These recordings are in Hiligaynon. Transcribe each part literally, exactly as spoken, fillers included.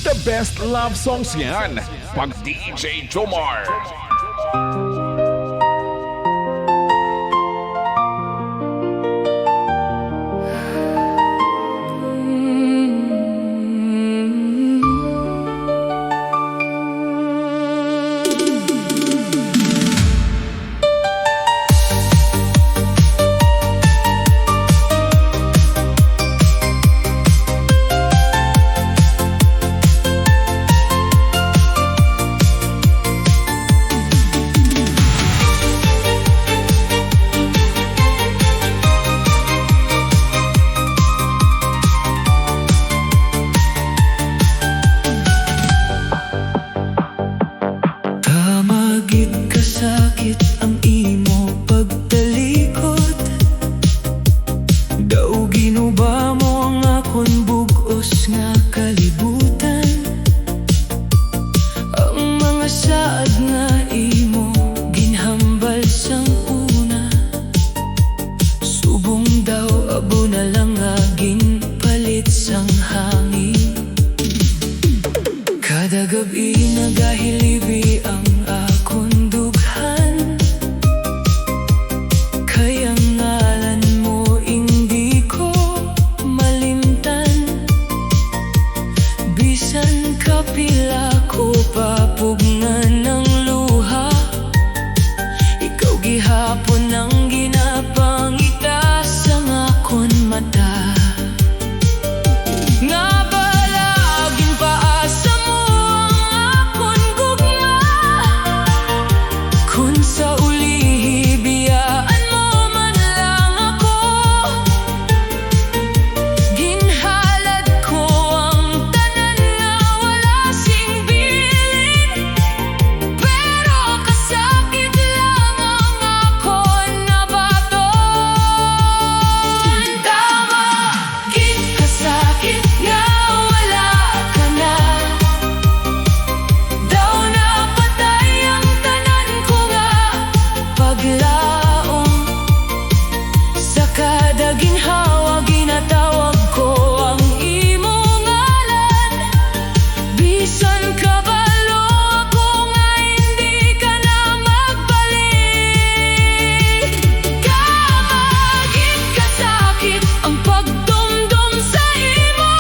The best love songs yan, pag D J Jomar. Tama gid kasakit ang imo pagtalikod. Daw ginuba mo ang akon bug-os nga kalibutan. Ang mga saad nga imo ginhambal sang una, subong daw abo na lang nga ginpalit sang hangin. Kada gab-i nagahilibi ang akon dughan, kay ang ngalan mo indi ko malimtan. Bisan kapila ko papugngan ang luha, ikaw gihapon ang ginapangita sang akon mata. Nga bala, ginpaasa mo ang akon gugma. Kon sa ulihi, biyaan mo man lang ako. Ginhalad ko ang tanan nga wala sing bilin, pero kasakit lang ang akon nabaton. Tama gid kasakit nga wala ka na. Daw napatay ang tanan ko nga paglaom. Sa kada ginhawa, ginatawag ko ang imo ngalan. Bisan kabalo ako nga hindi ka na magbalik. Tama gid kasakit ang pagdumdom sa imo.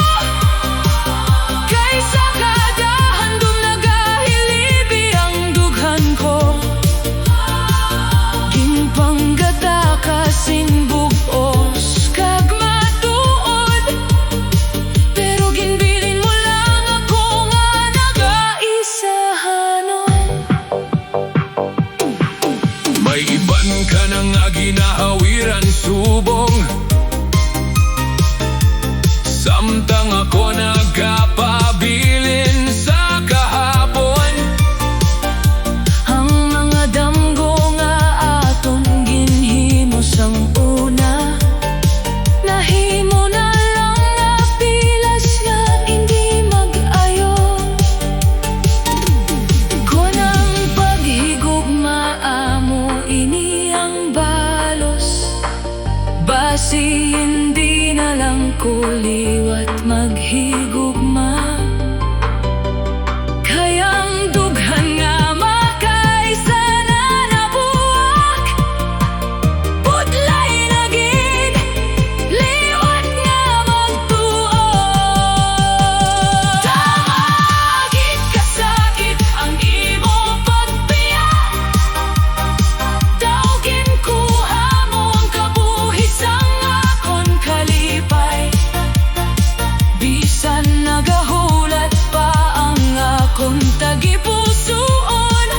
Kay sa kada handom nagahilibi ang dughan ko. Ginpanggata ka sing bug-os kag matuod, pero ginbilin mo lang ako nga nagaisahanon. May iban ka na nga ginahawiran subong, samtang ako nagapabilin sa kahapon. Ang mga damgo nga aton ginhimo sang una, nahimo na lang nga pilas nga indi mag-ayo. Kon ang paghigugma amo ini ang balos, basi hindi na lang ko liwat maghigugma. Kay ang dughan nga makaisanan nabuwak, pudlay na gid, liwat nga magtuo. Tama gid kasakit ang imo pagbiya. Daw ginkuha mo ang kabuhi sang akon kalipay. Bisan nagahulat pa ang akon tagipusoon,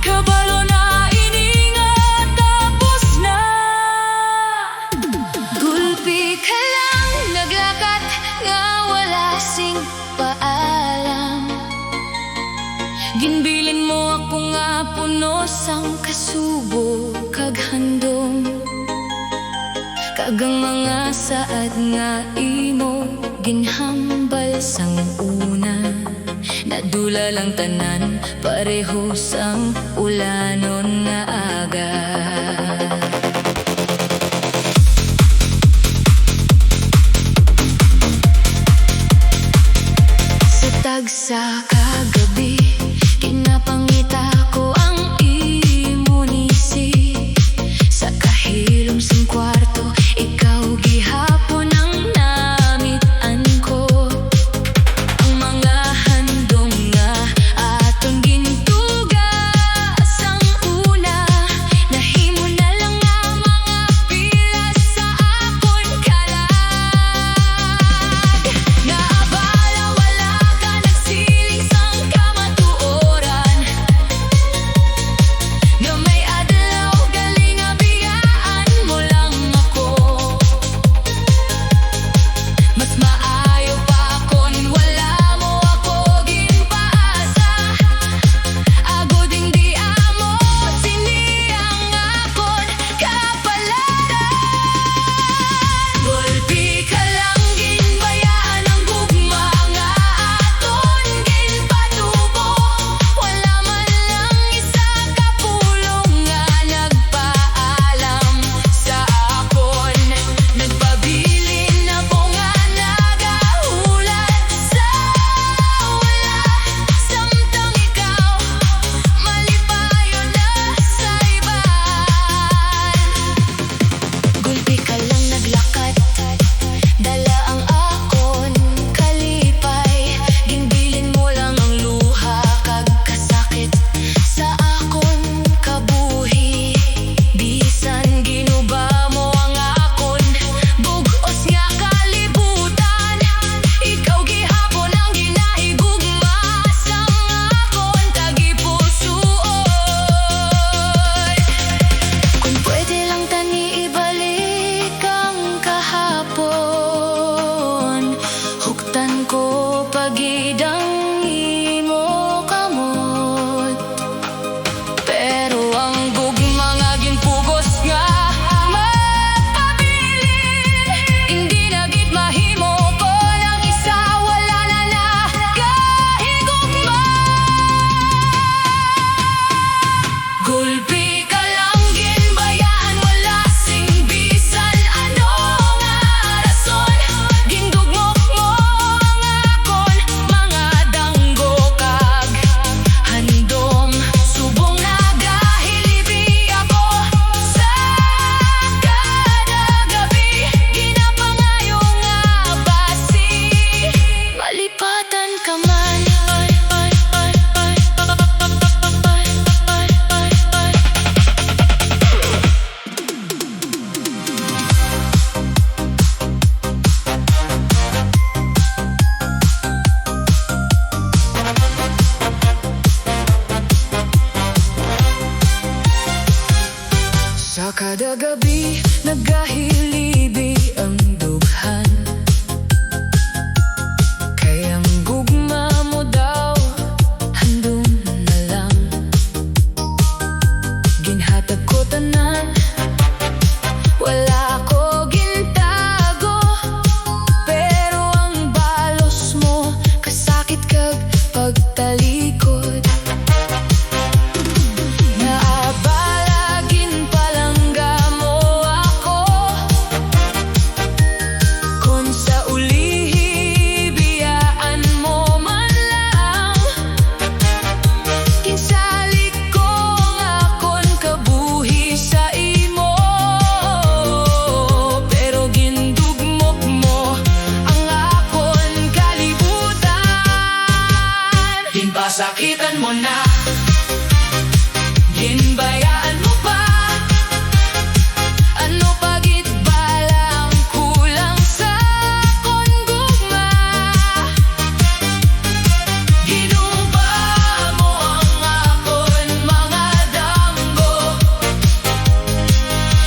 kabalo na ini nga tapos na. Gulpi ka lang naglakat nga wala sing paalam. Ginbilin mo ako nga puno sang kasubo kag handom, kag ang mga saad nga imo ginhambal sang una. Nadula lang tanan, pareho sang ulanon nga aga. Sa Sa kagabi, ginapangita ko ang imo ngisi. Sa kahilom sang kwarto, ikaw gihapon ang namit-an ko. Ang mga handom nga aton gintuga sang una, nahimo na lang nga mga pilas sa akon kalag. Nga abala, wala ka nagsiling sang kamatuoran, nga may adlaw gali nga biyaan mo lang ako. Mas maayo pa kon wala mo ako ginpaasa, agod hindi amo sini ang akon kapalaran. Gulpi ka lang, ginbayaan ang gugma nga aton ginpatubo. Wala man lang isa ka pulong nga nagpaalam sa akon. Nagpabilin ako nga nagahulat sa wala, samtang ikaw malipayon na sa iban. Gulpi ka lang naglakat, dala ang akon kalipay. Ginbilin mo lang ang luha kag kasakit sa akon kabuhi. Bisan ginuba mo ang akon bug-os nga kalibutan, ikaw gihapon ang ginahigugma sang akon tagipusoon. Kung pwede lang tani ibalik ang kahapon, huktan ko pa gid ang imo kamot. Pero ang gugma nga ginpugos nga magpabilin, indi na gid mahimo kon ang isa wala na nagahigugma. Gulpi ka lang, ginbayaan, wala sing bisan ano nga rason. Gindugmok mo ang akon mga danggo kag handom. Subong nagahilibi ako sa kada gabi, ginapangayo nga basi malipatan ka man. Sa kada gabi, nagahilibi ang dughan. Kay ang gugma mo daw, handom na lang. Ginhatag ko tanan, wala ko gintago. Pero ang balos mo, kasakit kag pagtalikod. Nga abala, ginpalangga mo ako. Kon sa ulihi, biyaan mo man lang. Ginsalik ko ang akon kabuhi sa imo, pero gindugmok mo ang akon kalibutan. Ginpasakitan mo na, ginbayaan mo pa. Ano pa gid bala ang kulang sa akon gugma? Ginuba mo ang akon mga danggo,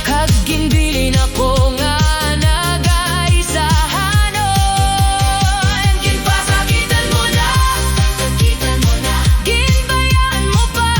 kag ginbilin ako nga nagaisahanon. Ginpasakitan mo na, ginbayaan mo pa.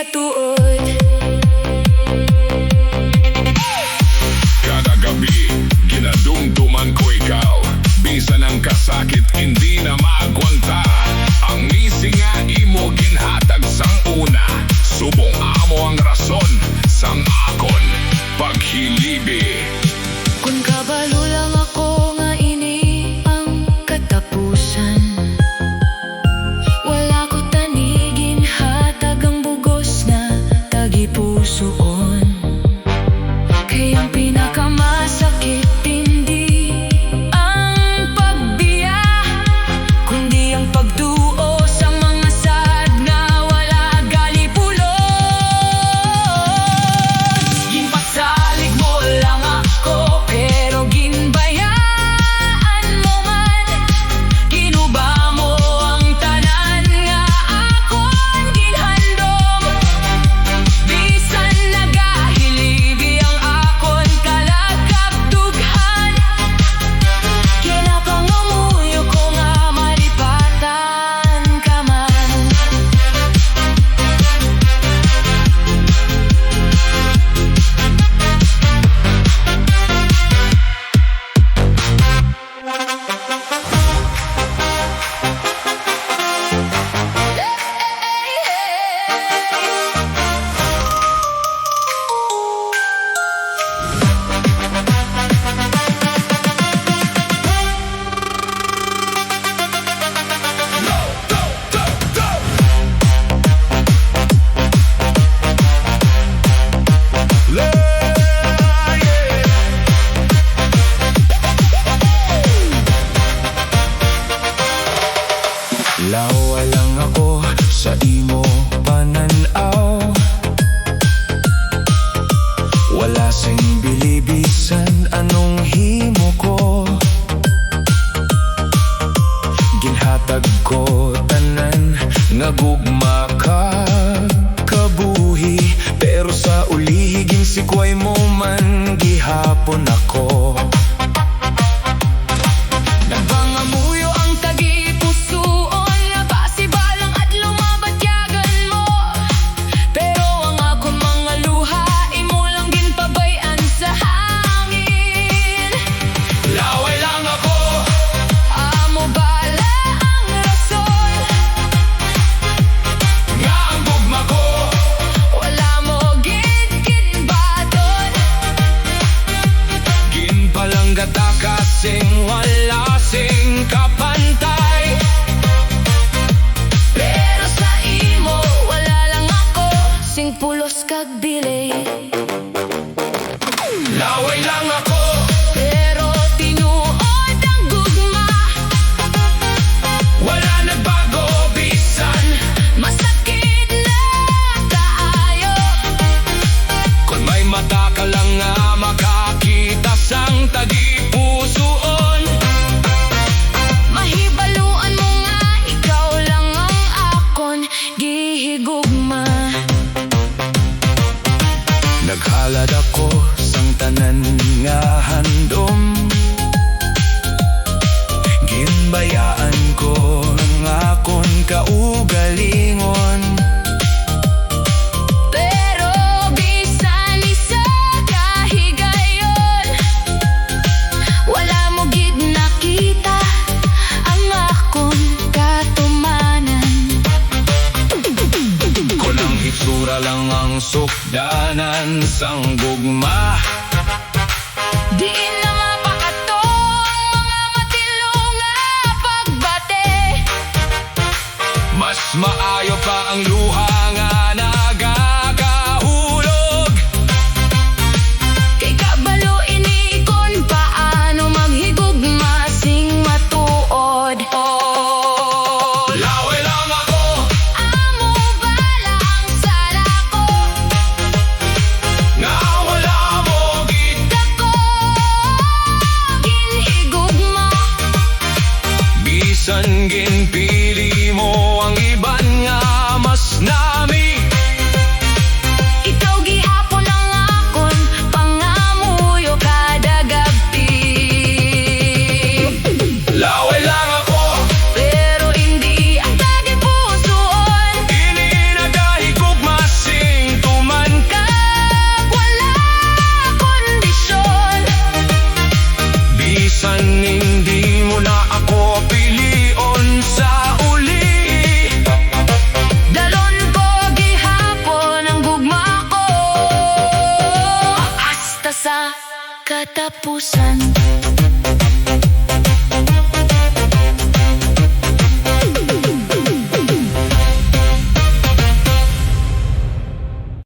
Tuod. Kada gabi, ginadumduman ko ikaw. Bisan ang kasakit, hindi na maagwanta. Ang ngisi nga imo ginhatag sang una, subong amo ang rason sang akon paghilibi. Kun kabalo lang ako nga ini ang katapusan, wala ko tani ginhatag ang bugos na tagipusoon. Kay ang pinakamasakit hindi ang pagbiya, kundi ang pagtuo sa mga sad nga wala gali pulos. Ginpasalig mo lang ako, pero ginbayaan mo man. Ginuba mo ang tanan nga akon ginhandom. Bisan nagahilibi ang akon kalag kag dughan, ginapangamuyo ko nga malipatan ka man. Laway lang ako sa imo panan-aw. Wala sing bili bisan anong himo ko. Ginhatag ko tanan nga gugma ka kabuhi, pero sa ulihi ginsikway mo man gihapon ako. Nagpangamuyo ang tagipusoon nga basi balang adlaw mabatyagan mo. Pero ang akon mga luha, imo lang ginpabay-an sa hangin. Laway lang ako. Amo bala ang rason nga ang gugma ko wala mo gid ginbaton. Ginpalanggata ka sing wala sing kapantay. Pero sa imo, wala lang ako sing pulos kag bilay. Laway lang ako, pero tinuod ang gugma. Wala nagbago, bisan masakit na kaayo. Kon may mata ka lang nga makakita sang tagipusoon, mahibaluan mo nga ikaw lang ang akon gihigugma. Naghalad ako sang tanan nga handom. Ginbayaan ko ang akon kaugalingon. Pero bisan isa ka higayon, wala mo gid nakita ang akon katumanan. Kon ang hitsura lang ang sukdanan sang gugma, diin na mapakatong mga matilo nga pagbati. Mas maayo pa ang luha nga nagakahulog. Kay kabalo ini kon paano maghigugma sing matuod. Oh, laway lang ako. Amo bala ang sala ko nga wala mo gid ako ginhigugma. Bisan ginpili mo ang iban nga mas nami, ikaw gihapon ang akon pangamuyo kada gab-i. Laway lang ako, pero hindi ang tagipusoon. Ini nagahigugma si Katapusan.